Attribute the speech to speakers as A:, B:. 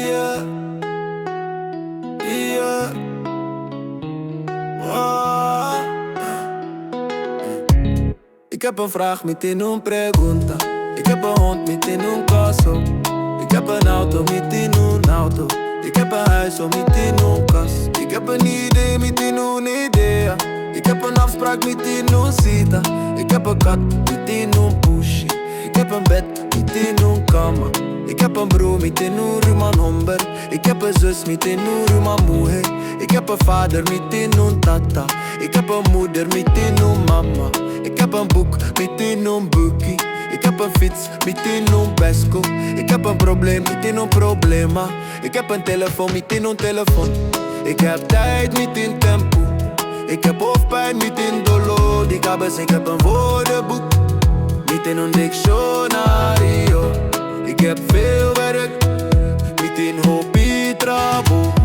A: Yeah. Ah. Ik heb een vraag, mi tin un pregunta. Ik heb een hond, mi tin un kachó. Ik heb een auto, mi tin un auto. Ik heb een huis, oh, mi tin un kas. Ik heb een idee, mi tin un idea. Ik heb een afspraak, mi tin un sita. Ik heb een kat, mi tin un pushi. Ik heb een bed, mi tin un kama. Ik heb een broer, mi tin un ruman hòmber. Ik heb een zus, mi tin un ruman muhé. Ik heb een vader, mi tin un tata. Ik heb een moeder, mi tin un mama. Ik heb een boek, mi tin un buki. Ik heb een fiets, mi tin un baiskel. Ik heb een probleem, mi tin un problema. Ik heb een telefoon, mi tin un telefòn. Ik heb tijd, mi tin tempu. Ik heb hoofdpijn, mi tin doló di kabes. Ik heb een woordenboek, mi tin un dikshonario. Ik heb veel werk, mi tin hopi trabou.